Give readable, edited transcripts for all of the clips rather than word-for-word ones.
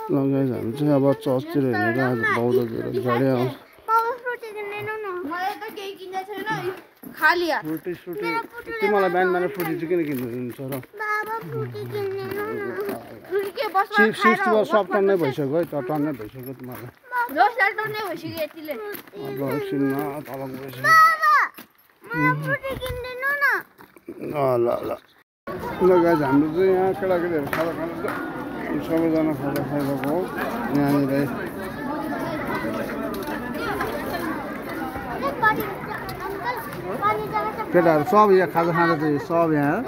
guys हामी चाहिँ अब चर्चतिर हिँडेर आज बौद्धतिर गाडी आउँछ फ्रुटी सुटी तिमीलाई बिहान बिहान फ्रुटी चाहिँ किन किन्नु दिन्छ र सिक्स सब टन्नै भइसक्यो है टन्नै भइसक्यो तिमीलाई अब एकछिनमा तल गएछ ल ल ल गाइस हाम्रो चाहिँ यहाँ केटाकेटीहरू खाजा खानु सबैजना खाजा खाइरहेको हो यहाँनिर केटाहरू सब यहाँ खाजा खाँदा चाहिँ सब यहाँ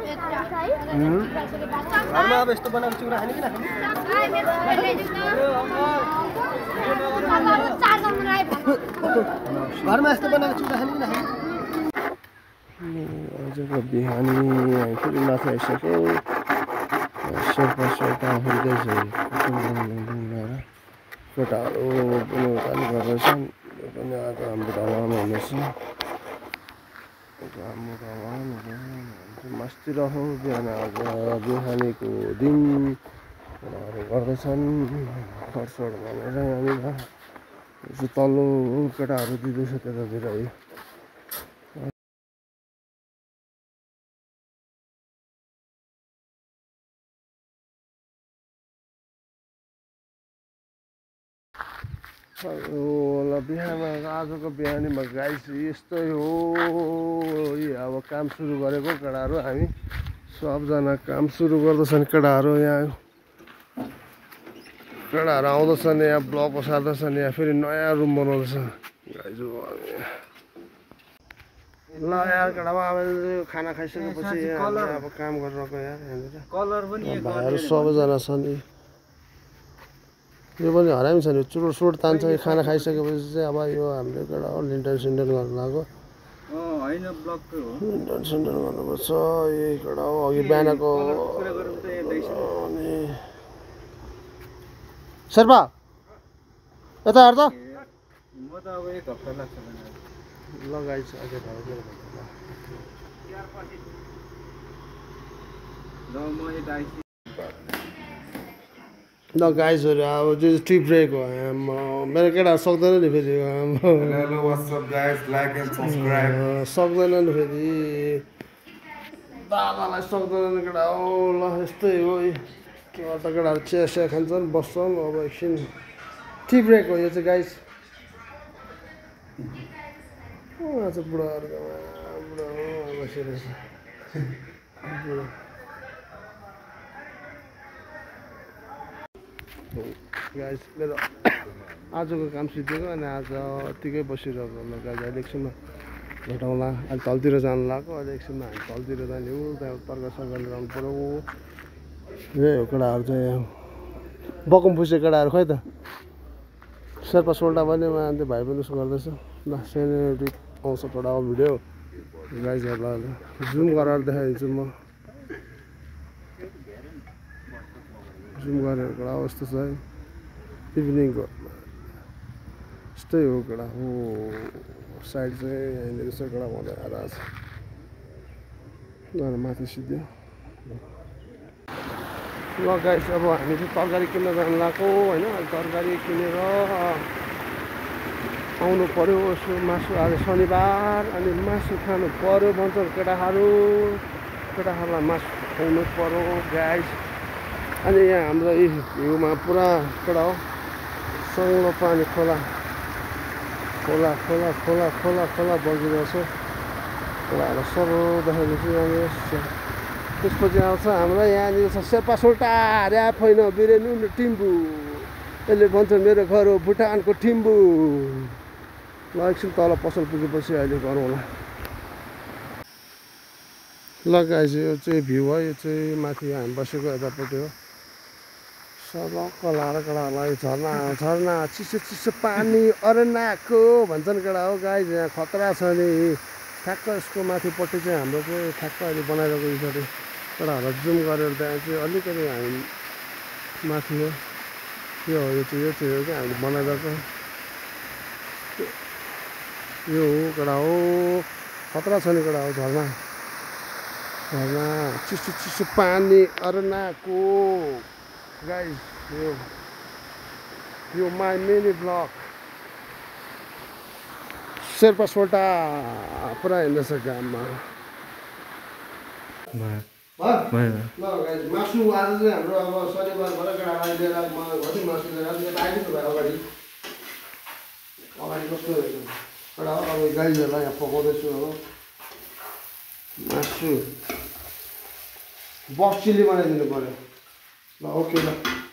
घरमा अब यस्तो बनाएको चिउरा खाने कि घरमा यस्तो बनाएको चिउरा खाने कि आजको बिहानी फेरि माथि आइसक्यो शेर्पा हुँदैछ केटाहरू पनि उकालो गर्दैछन् यो पनि आज हाम्रो ढलामा हुनेछ मस्ती रह्यो बिहान आज बिहानीको दिन केटाहरू गर्दैछन् खरसड भनेर यहाँनिर तल्लो केटाहरू दिँदैछ त्यतातिर है ल बिहामा आजको बिहानीमा गाइस यस्तै हो अब काम सुरु गरेको केटाहरू हामी सबजना काम सुरु गर्दैछन् केटाहरू यहाँ केटाहरू आउँदैछन् यहाँ ब्लक बसाल्दैछन् यहाँ फेरि नयाँ रुम बनाउँदैछ गाइस ल यार केटामा अब खाना खाइसकेपछि अब काम गरिरहेको यार यहाँनिर कलर पनि भाइहरू सबैजना छन् यो पनि हरामी छ नि सुट तान्छ खाना खाइसकेपछि चाहिँ अब यो हाम्रो एउटा लिन्टर सिन्टर गर्नु लाग्यो होइन ब्लककै हो लिन्टर सिन्टर गर्नुपर्छ यही एउटा हो अघि बिहानको अनि शेर्पा यता हेर त म त अब एक हप्ता लाग्छ लगाइछ ल गाइसहरू अब त्यो टी ब्रेक हो मेरो केटा सक्दैन नि फेरि सक्दैन नि फेरि दादालाई सक्दैन नि केटा हो ल यस्तै हो त केटाहरू चिया सिया खान्छन् बस्छन् अब एकछिन टी ब्रेक हो यो चाहिँ गाइस आज बुढाहरूकोमा बुढा बसिरहेछ गाइस मेरो आजको काम सिद्धेको अनि आज यत्तिकै बसिरहेको ल गाइस अहिले एकछिनमा भेटौँला अहिले तलतिर जानु लाग्यो अहिले एकछिनमा हामी तलतिर जाने हो त्यहाँ तर्का सर्का लिएर आउनु पऱ्यो यही हो केटाहरू चाहिँ बकम फुसे केटाहरू खोइ त शेर्पा सोल्टा पनि अन्त भाइ पनि उसो गर्दैछ ल सेनेरी आउँछ थोडा भिडियो गाइसहरूलाई जुम गरेर देखाइदिन्छु म जुम गरेर कडा यस्तो छ है इभिनिङको यस्तै हो कडा हो साइड चाहिँ यहाँनिर चाहिँ कडा भन्दै आएर छ माथि सिद्धो ल गाइस अब हामी चाहिँ तरकारी किन्न जानु लाग्यो होइन तरकारी किनेर आउनु पऱ्यो यसो मासु आज शनिबार अनि मासु खानु पऱ्यो भन्छन् केटाहरूलाई मासु खुवाउनु पऱ्यो गाइस अनि यहाँ हाम्रो हिउँमा पुरा कडा हो सङ्लो पानी खोला खोला खोला खोला खोला खोला बगिरहेछ खोलाहरूलाई सरो देखाइदिन्छु यहाँनिर त्यसपछि आउँछ हाम्रो यहाँनिर छ शेर्पा सोल्टा ऱ्याप होइन बिरेनु टिम्बु यसले भन्छ मेरो घर हो भुटानको टिम्बु ल एकछिन तल पसल पुगेपछि अहिले गरौँला ल गाइस यो चाहिँ भ्यू हो यो चाहिँ माथि हामी बसेको यतापट्टि हो सबक लाएर केटाहरूलाई झर्ना झर्ना चिसो चिसो पानी अरनाको भन्छन् केटा हो गाइस यहाँ खतरा छ नि ठ्याक्क यसको माथिपट्टि चाहिँ हाम्रो चाहिँ ठ्याक्क अहिले बनाइरहेको यसरी केटाहरूलाई जुम गरेर त्यहाँ चाहिँ अलिकति हामी माथि हो यो हो यो चाहिँ हो कि हामीले बनाइरहेको यो हो केटा हो खतरा छ नि केटा हो झर्ना झर्ना चिसो चिसो पानी अरनाको गाइस यो यो माई मिनी ब्लग शेर्पा सोल्टा पुरा हिँड्दैछ घाममा मासु आज चाहिँ हाम्रो अब शनिबारबाट केटालाई लिएर घरि मासु लिएर आइदिनु भयो अगाडि कस्तो एउटा अब गाईहरूलाई यहाँ पकाउँदैछु अब मासु बक्सिली बनाइदिनु पऱ्यो ल ओके ल